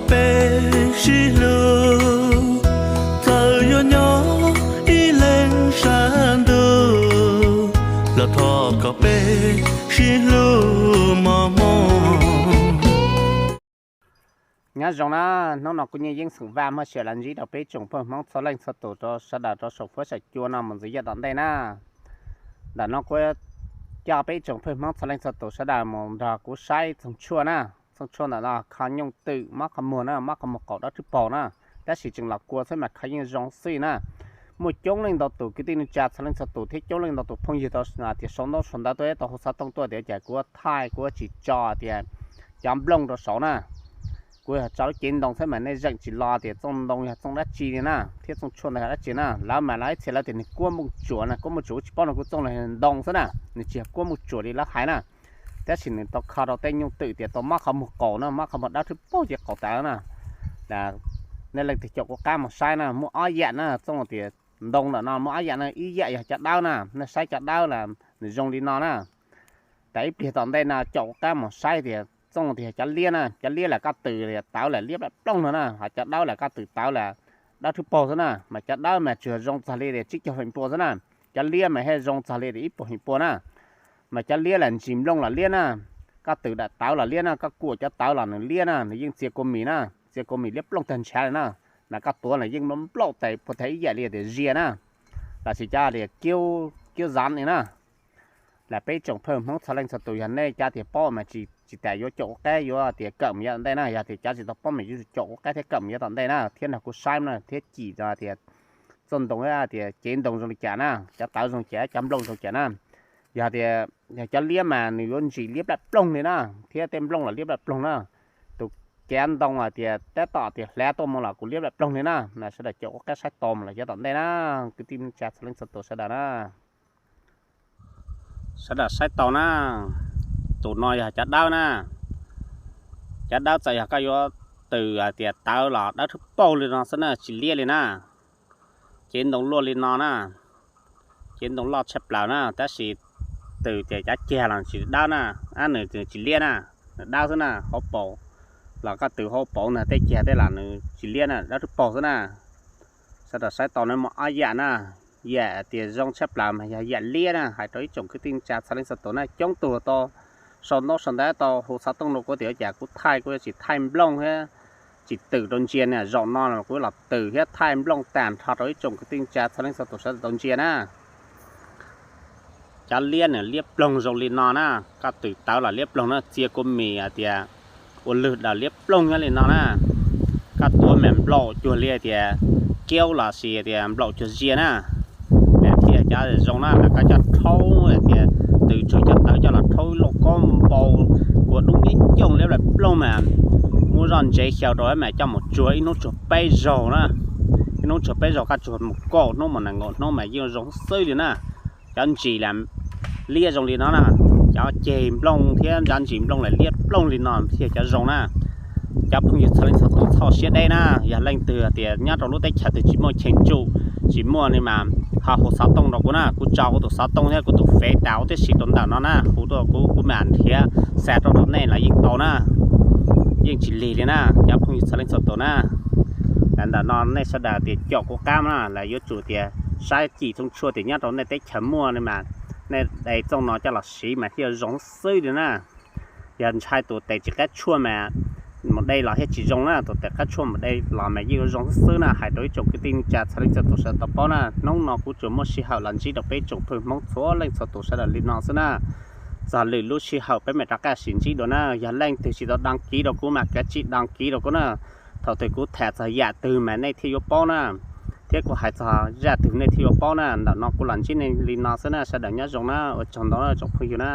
Peb sib hlub, txawm yuav nyob ib leeg sab ntuj, los thov kom peb sib hlub mos mos. Nyob zoo na, hnub no kuv Nyiaj Yeeb xeem Vaj muaj sij hawm los ntsib rau peb tsoom phooj Hmoob txhua leej txhua tus rau sawv daws rau saum fuab saum cua no mus ntxiv yav tom ntej na. Ntawm no kuv coj peb tsoom phooj Hmoob txhua leej txhua tus sawv daws mus nrog kuv saib txoog tshuaj na. Txoog tshuaj ntawm no kho nyooj twm mob qhov muag na, mob qhov muag qaum dawb thwb paug na, tab sis tseem los kua xwb mas kho yeej zoo xwb na. Muaj coob leej ntau tus kwv tij neej tsa txhua leej txhua tus thiab coob leej ntau tus phooj ywg tau tias sau ntaub sau ntawv tuaj, tau hu xov tooj tuaj tias cas kuv thaij kuv tsis tso tias cov nplooj rau saud na. Kuv yog tso lub cev ntoo xwb mas nej zeem tsis los tias txooj ntoo yog txooj dab tsi li na, thiab txooj tshuaj ntawd yog dab tsi na. Lawv mas lawv ib txhia lawv tias nws kuab nplooj tsuas na, kuab nplooj tsuas, kuv tsis paub no, kuv txooj los ntoo xwb na, nws tsis yog kuab nplooj tsuas li lawv hais na. Tab sis nws tau kho rau tej nyooj twm tias tau mob qhov muag qaum na, mob qhov muag dawb thwb paug ces qaum tawv na. Nej leej twg caum kuv qab mus saib na, muaj ob yam na, txooj tias ntoo ntawm no muaj ob yam na, ib yam yog cov dawb na, nej saib cov dawb las nws zoo li no na. Tas ib pliag tom ntej no caum kuv qab mus saib tias txooj tias yog cov liab na, cov liab las koj tws tawv las liab plooj no na, ho cov dawb las koj tws tawv las dawb thwb paug xwb na. Mas cov dawb mas tsuas zoo txog li tias tsib caug feem pua xwb na, cov liab mas thiaj zoo txog li tias ib puas feem pua na. Mas cov liab las ntsis nplooj los liab na, koj tws daim tawv los liab na, koj kuam cov tawv los nws liab na, nws yeej txia kua mis na, txia kua mis liab plooj tag ntshav li na. Mas koj tuav los yeej nplaum tes puag thav ib yam li tias zia na, los sis cov tias kiab zav li na. Las peb tsoom phooj Hmoob txhua leej txhua tus yog nej cov tias paub mas tsis tas yuav caum kuv qab yuav tias kawm mus yav tom ntej na, yog tias cov tsis tau paub mas yuav tsum caum kuv qab thiab kawm mus yav tom ntej na, thiab nrog kuv saib no thiab cim tias txooj ntoo tias cev ntoo zoo li cas na, cov tawv zoo cas, cov nplooj zoo cas na. Yog tias yog cov liab mas nws yuav ntsis liab plooj ploog li na, thiab tej nplooj los liab plooj ploog na. Tus kav ntoo hais tias tab tom tias hlav tuaj mus los kuj liab plooj ploog li na. Mas sawv daws caum kuv qab saib tau mus los yav tom ntej na, kwv tij neej tsa txhua leej txhua tus sawv daws na. Sawv daws saib tau na, tus no yog cov dawb na. Cov dawb txawm yog koj yuav tws hais tias tawv los dawb thwb paug li no xwb na, tsis liab li na. Cev ntoo luaj li no na, cev ntoo loj tshaj plaws na, tab sis tws tias cov cag los tsis dawb na, ab nws tsis liab na, nws dawb xwb na, hauv paus los koj tws hauv paus ntag, tej cag tej los nws tsis liab na, dawb thwb paug xwb na. Sawv daws saib tau na, muaj ob yam na, yam tias zoo tshaj plaws mas yog yam liab na, hais rau ib tsoom kwv tij neej tsa txhua leej txhua tus na, coob tug tau sau ntaub sau ntawv tau hu xov tooj rau kuv tias cas kuv thaij kuv yuav tsis thaij nplooj thiab tsis twm rau ntsia na, zaum no los kuv los twm thiab thaij nplooj tag nrho rau ib tsoom kwv tij neej tsa txhua leej txhua tus sawv daws tau ntsia na. Cov liab nws liab ploog zoo li no na, koj twm tawv los liab ploog na, txia kua mis hais tias ua lwg daws liab ploog nyob li no na. Koj tuav mas nplaum cuag li tias kiaub los sis tias nplaum cuag zia na. Mas thiaj cov zoo na, mas koj coj rhaub hais tias twm tsuag cov tawv coj los rhaub ib lauj kaub npau kua dub ib cooj liab ploog mas muab zoj ntsev xyaw rau mas coj mus tsuag ib hnub tsuag peb zaug na. Ib hnub tsuag peb zaug, koj tsuag mus kaum hnub mus nees nkaum hnub mas yeej zoo xwb li na. Cov ntsis las liab zoo li no na, cov ceg nplooj thiab cov ntsis nplooj las liab ploog li no thiaj cov zoo na. Cov phooj ywg txhua leej txhua tus txhob siab deb na, yog leej twg tias nyob rau lub teb chaws twg tsis muaj cheem tsum, tsis muaj li mas ho hu xov tooj rau kuv na, kuv tso kuv tus xov tooj thiab kuv tus fev tas huv tib si rau ntawm no na, hu tuaj kuv, kuv mam nrhiav xa rau rau nej los yeej tau na. Yeej tsis lig li na cov phooj ywg txhua leej txhua tus na. Ntawm no nej sawv daws tias caum kuv qab na, los yuav tsum tias saib cim txooj tshuaj tias nyob rau nej teb chaws muaj li mas nej de txooj no coj los siv mas thiaj zoo xwb li na. Yog ntshai tus tes tsis qab tshuaj mas mus de los thiaj tsis zoo na, tus tes qab tshuaj mus de los mas yeej yuav zoo xwb na. Hais rau ib tsoom kwv tij neej tsa txhua leej txhua tus sawv daws tau paub na, hnub no kuv tsuas muaj sij hawm los ntsib rau peb tsoom phooj ywg Hmoob txhua leej txhua tus sawv daws li no xwb na. Txog lwm lub sij hawm peb mam rov qab sib ntsib dua na. Yog leej twg tsis tau đăng ký rau kuv mas kav tsij đăng ký rau kuv na. Thaum twg kuv tham txog yam twg mas nej thiaj yuav paub na, thiab kuv hais txog zaj twg nej thiaj yuav paub na. Ntawm no kuv los ntsib nej li no xwb na, sawv daws nyob zoo na, ua tsaug ntau na tsoom phooj ywg na.